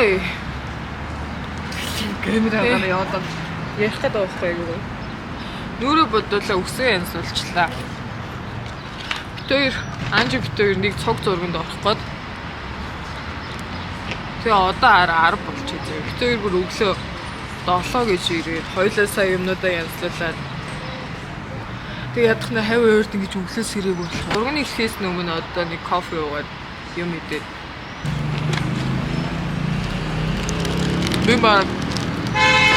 Йой. Камерагаар яваад Ярих гэдэг байхгүй юу? Нүрэ бодуулаа үсээ янзуулчлаа. Бид хоёр Анжи бид хоёр нэг цуг зурганд орох гээд. Тэгээ одоо араа 10 болчих зөө. Бид хоёр бүр өглөө 7 гэж ирээд хоёлаа сая юмнуудаа янзлуулаад. Тэгээ ядах нь хавь ойрт ингэж өглөө сэрээгүй болох. Зурганы ихэхээс өмнө одоо нэг кофе уугаад юм идээд. Би баг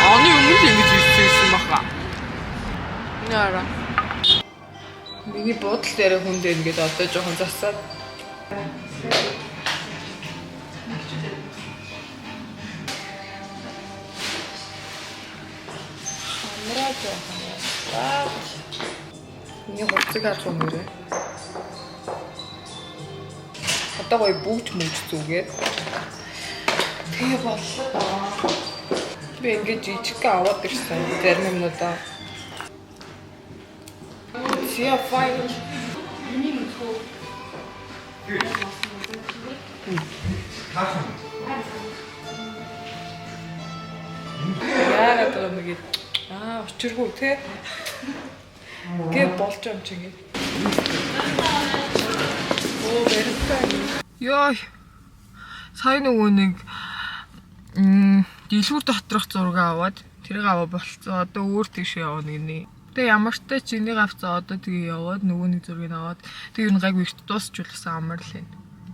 оны өмнө л ингэж ирсэн юм баха. Нара. Миний бодол дээр хүн дээр ингээд одоо жоохон засаад. Хамраа жоохон ясаад. Миний хувцыг харах юм нэрээ. Одоо гоё бүгж мүж зүгээд. Тэгээ боллоо даа. Би ингээд жижигхэн аваад ирсэн зарим юмнуудаа. Зя файл. Яагаад байгаа юм гээд аа учиргүй те. Гэ болж юм чи ингэ. Оо баримтаа. Йой. Сая нөгөө нэг дэлгүүр доторх зураг аваад тэрийг аваа болцсон. Одоо өөр тийш явна гинэ. Тэгээ ямар ч тач энийг авцаа одоо тэгээ яваад нөгөө нэг зургийг аваад тэгээ ер нь гайгүй эрт дуусчулсан амар л юм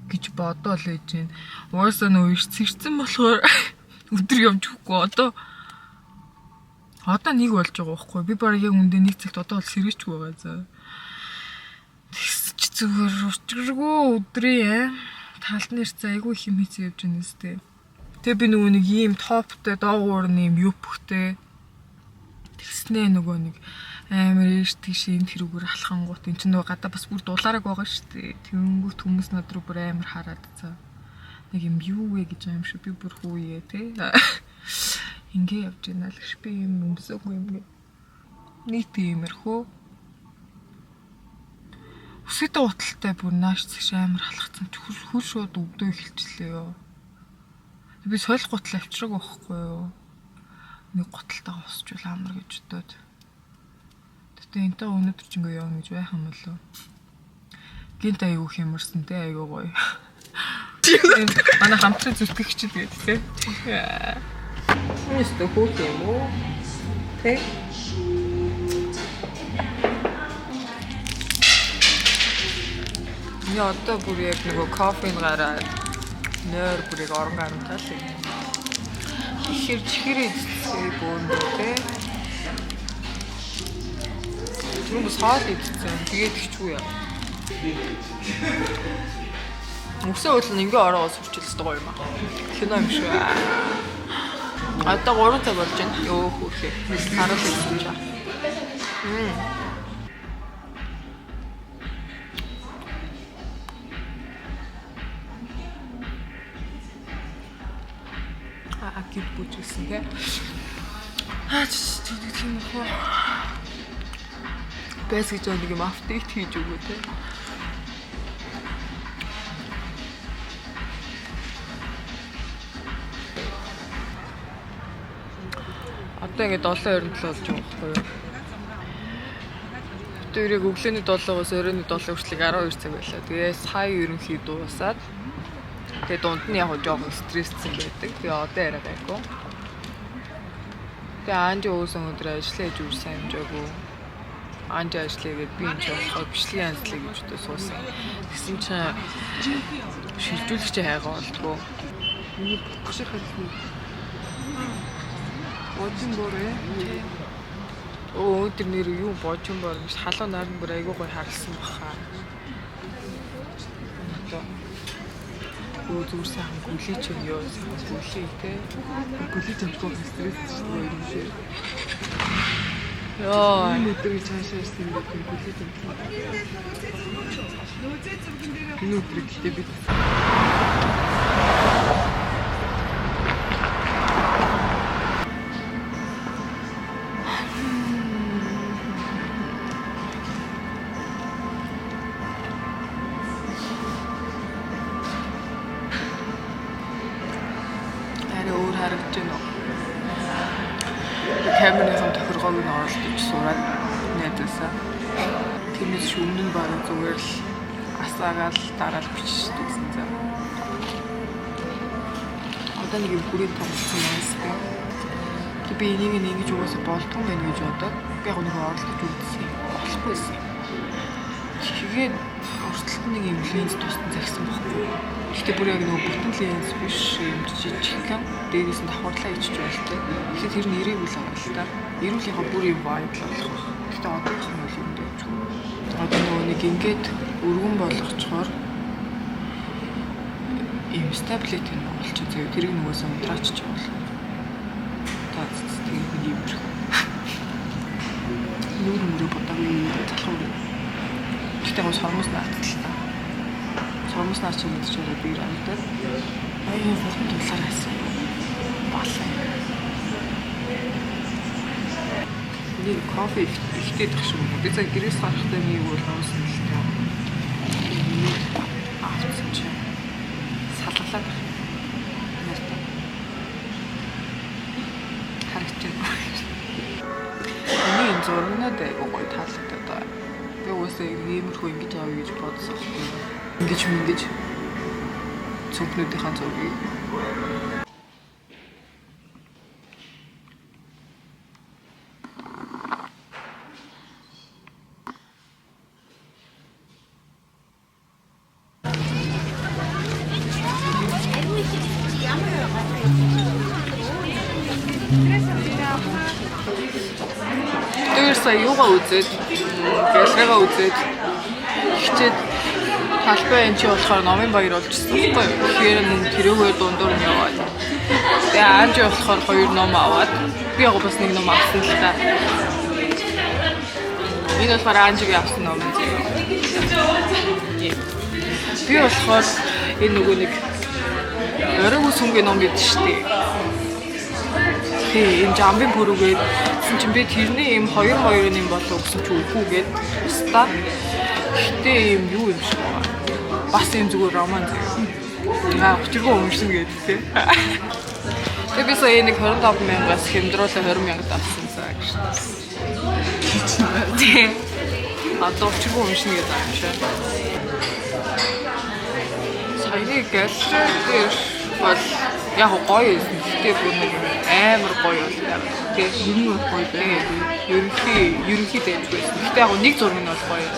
гэж бодоол ээж гин. Угаасаа нөгөө эрт сэрсэн болохоор өдөр явж өгөхгүй одоо нэг болж байгаа байхгүй. Би бараг яг үндэ нэг цагт одоо бол сэрээчгүй байгаа заа. Тэгс чи зүгээр учиргүй өдрийн талд нь ирсэн айгүй их юм хийцэн явж байна зү. Тэгээ би нөгөө нэг ийм топтой доогуур нь ийм юпхтэй тэгснээ нөгөө нэг амар эрт тийш энэ тэрүүгээр алхангуут эн чинь нөгөө гадаа бас бүр дулаараг байгаа шүү дээ. Тэнгүүт хүмүүс над руу бүр амар хараад цаа. Нэг юм юу вэ гэж юм шиг би бүр хүүе те. Ингээ явж байна л гэж би юм өмсөөгүй юм гэ. Нэг тиймэрхүү. Өсөдөө уталтай бүр нааш цэгш амар алхацсан ч хөл шууд өвдөө эхэлчихлээ ёо. Би солих гутал авчраг байхгүй юу? Нэг гуталтайгаа усчвал амар гэж бодоод. Гэтэ энтэй өнөөдөр ч ингээ явна гэж байх юм болов. Гинт айгүй хэмэрсэн те айгүй гоё. Манай хамтран зүтгэгчд гэдэг те. Үүнээс хөөх юм уу? Тэ? Миний одоо бүр яг нөгөө кофеин гараад нойр бүр яг орон гарамтаа л юм. Ихэр чихэр идсэн бөөндөө те. Түрүүн бас хоол идсэн. Тэгээд хичүү яа. Үсээ уул нь ингээ ороогоо сурчилсан гоё юм аа. Кино юм шүү. Одоо 3 цаг болж байна. Йоо хөөхөө. Харуул идсэн чаа. Аа гэр бүжсэн те. Аа чи тийм үү. Бэс гэж нэг юм апдейт хийж өгөө те. Одоо ингэ 7:27 болж байгаа байхгүй юу? Бид хоёрыг өглөөний 7-оос оройн 7 хүртэл 12 цаг байлаа. Тэгээ сая ерөнхий дуусаад тэгээ дунд нь яг жоохон стресссэн байдаг. Тэгээ одоо яриа гайгүй. Тэгээ Анжи өөсөн өдөр ажиллаа хийж үр сайн амжаагүй. Анжи ажиллаа гээд би энэ ч болохоор бичлэгийн янзлаа гэж одоо суусан. Тэгсэн чинь шилжүүлэгч хайгаа болдгоо. Миний ботгох шиг харагдана. Божин бор ээ. Өө өндөр нэр юу божин бор юм шиг халуун наран бүр айгүй гоё харалсан баха. Одоо өө зүгээр сайхан гүлээч юм ёо сайхан гүлээ те. Гүлээж амжихгүй стресс шүү дээ юм шиг. Йоо. Энэ өдөр гэж цаашаа ирсэн юм би гүлээж амжихгүй. Энэ өдөр гэхдээ би Камерныхан тохиргоог нь оролдож сураад найзаасаа. Тэрнээс ч өмнө нь бараг зүгээр л асаагаал дараал биччихдэг гэсэн заа. Одоо нэг юм хүрээ тоглосон юм байна. Би энийг нь ингэж угаасаа болдгоо байх гэж бодоод би яг нэг оролдож үзсэн юм. Болохгүй байсан юм. Тэгээд урталт нэг юм ленз тусдан захисан байхгүй. Гэхдээ бүр яг нөгөө бүтэн ленз биш юм жижигхэн дээрээс нь давхарлаа ичж болтой. Тэгэхээр тэр нь ирээгүй л байгаа л та. Ирүүл яг бүр юм vibe л болох байх. Гэхдээ одоогийнх нь бол юм дайчгүй. Одоо нөгөө нэг ингээд өргөн болгочхоор ийм стабилити нь болчих заяа. Тэрийг нөгөөсөө унтраачч болно. Та тэгээд нэг юм ирэх. Нүүр мөрөө бодоогүй залхуу. Гэхдээ гоо сормоос наацтал та. Сормоос наач юм гэж яриад би амтаад. Аяа хурдан тулаар хайсан. Балаа. Миний кофе ихтэй дэх шиг юм. Би за гэрээс гарахдаа нэг бол уусан л та. Авсан чи салгалаад байх юм. Нартай. Харагч байна. Миний энэ зургнууд айгуу гоё таалагдаад байгаа. Би угаасаа иймэрхүү ингэж авъя гэж бодсон байхгүй. Ингэж мингэж цүнхнүүдийнхаа зургийг. Тэр сая юугаа үзээд галерейгаа үзээд хичээд талбай энэ чи болохоор номын баяр болчихсон байхгүй юу? Тэгэхээр нүн тэрүүгээр дундуур нь яваад. Тэгээ Анжи болохоор 2 ном аваад би яг бас нэг ном авсан л та. Энэ болохоор Анжигийн авсан ном заяа. Би болохоор энэ нөгөө нэг оройг сүнгийн ном гэдэг шүү дээ. Тий, энэ жамбын пүрүүгээд гэсэн чинь би тэрний ийм хоёр хоёрын юм болоо гэсэн чи үгүй гээд тусдаа. Гэтэ ийм юу юм шиг байгаа. Бас ийм зүгээр роман заяа. Аа, учиргүй уншина гэдэг тий. Тэгээ би сая нэг 25 мянгаас хямдруулаа 20 мянгад авсан цаа гэж. Тий. Одоо учиргүй уншина гэдэг юм шиг. Саяны галерей дээр бол яг гоё байсан. Гэтэ бүр нэг амар гоё бол байгаад. Тэ Ер нь бол гоё байгаад. Ерөнхий дайжгүй байсан. Гэтэ яг нэг зураг нь бол гоё.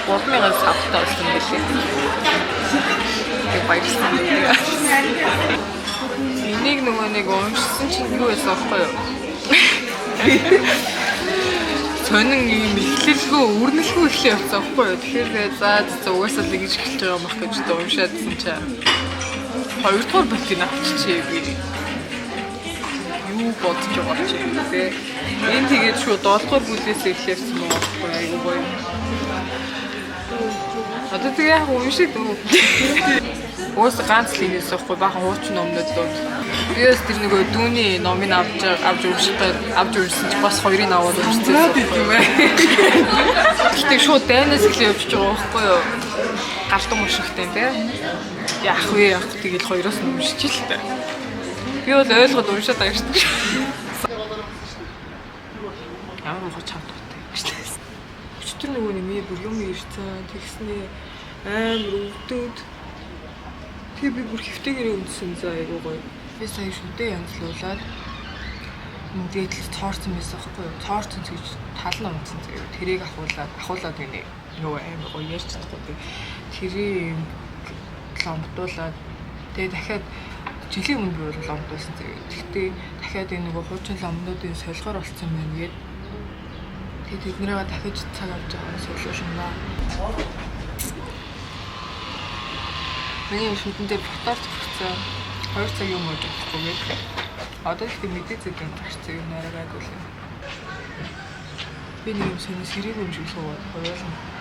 3000-аас хавтаа болсон юм билээ. Тэг баярлсан юм. Энийг нөгөө нэг уншсан чинь юу байсан аахгүй юу? Сонин юм эхлэлгүй, өрнөлгүй эхлэх явцсан аахгүй юу? Тэгэхээр за за угаасаа л ингэж эхэлж байгаа юм ах гэж одоо уншаадсан чинь хоёрдугаар бэлтийг авчичээ би. Юу бодож байгаа чи тэ? Энэ тэгээд шууд 7 дугаар бүлээс эхлэвсэн байгаа байхгүй айгуу гоё. Одоо тэгээ яг уншиг дөө. Уус ганц л инээс байхгүй баахан хуучин номнууд л. Би бас тэр нөгөө дүүний номыг авч унших гээд авч уншсан чи бас хоёрыг аваад уншсан юм ээ. Гэтэ шууд дайнаас эхлээ явчихж байгаа байхгүй юу? Галдан уншихтай тий. Яах вэ яах тэгэл хоёроос нь уншиж л та. Би бол ойлгоод уншаад байгаа шүү дээ. Ямар мохор чамд дуутай гэж. Өчтөр нөгөө нэг миний бүр юм ирсэн тэгснээ амар өвдөд. Тэгээ би бүр хэвтэйгээрээ үндсэн за айгуу гоё. Би сая шүдэ янзлуулаад дээдл цоорсон байсан байхгүй юу? Цоорсон гэж тал нь унтсан заяа. Тэрийг ахуулаад гинэ. Нөгөө амар гоё ярьж чадахгүй. Тэрийг ломтуулаад тэгээ дахиад жилийн өмнө би бол ломтуулсан заяа. Тэгтээ дахиад энэ нөгөө хуучин ломнуудын солихоор болцсон байна гээд тэгээ тэднэрээ дахиж цаг авч байгаа солиулна. Миний шүдэн дээр ботоор зогссон. 2 цаг юм ууж болохгүй гээд. Одоо их мэдээ зэг юм гарцсан юм нарай гайгүй л юм. Би нэг юм сонир сэрэг юм шиг суугаад хоёулаа.